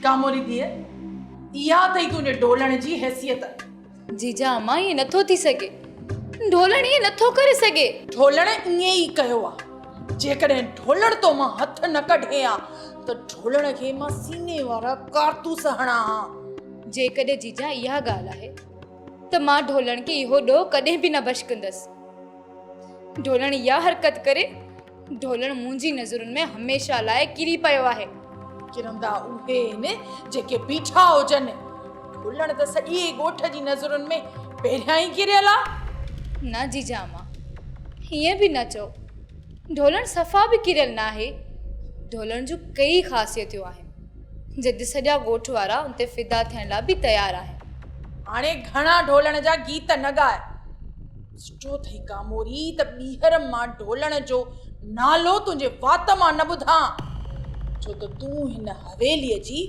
ڪاموري ڌيء، اها اٿئي تنهنجي ڍولڻ جي حيثيت. جيجا امان ائين نٿو ٿي سگهي. ڍولڻ ائين نٿو ڪري سگهي. ڍولڻ ائين ئي ڪيو آ. جيڪڏهن ڍولڻ تو مان هٿ نه ڪڍي ها ته ڍولڻ کي مان سيني وارا ڪارتوس هڻان ها. جيڪڏهن جيجا اها ڳالهه آهي ته مان ڍولڻ کي اهو ڏوهه ڪڏهن به نه بخشندس. ڍولڻ اها حرڪت ڪري ڍولڻ منهنجي نظرن ۾ هميشه لاء ڪري پيو آهي. ڪرندا اهي آهن جيڪي بيٺا هجن. ڍولڻ ته سڄي ڳوٺ جي نظرن ۾ پهريان ئي ڪريل آ. نه جيجا امان، ائين به نه چئو. ڍولڻ صفا به ڪريل ناهي. ڍولڻ جون ڪيئي خاصيتون آهن، جنهن تي سڄا ڳوٺ وارا ان تي فدا ٿيڻ لاء به تيار آهن. هاڻي گهڻا ڍولڻ جا گيت نه ڳاء. سٺو ٿئي ڪاموري ته ٻيهر مان ڍولڻ جو نالو تنهنجي وات مان نه ٻڌان، ڇو ته تون هن حويليء جي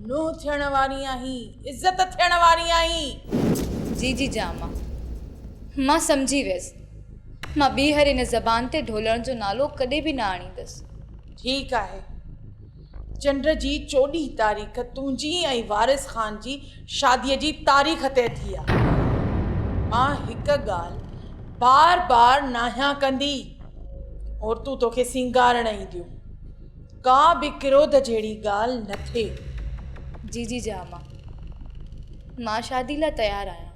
نونهن ٿيڻ واري آهين، عزت ٿيڻ واري آهين. جي جي جاما، مان سمجهي ويس. مان ٻيهر ان زبان تي ڍولڻ جو نالو ڪڏهن به نه آڻيندس. ٺيڪ آهي. چنڊ جي چوڏهين تاريخ تنهنجي ۽ وارث خان جي شاديء جي تاريخ طئي ٿي آ. مان هڪ ڳالهه بار بار ناهيان ڪندي. عورتون توکي سينگارڻ اينديون. ڪا به ڪروڌ جهڙي ڳالهه نه ٿئي. جي جي جاما، مان شادي لاء تيار آهيان.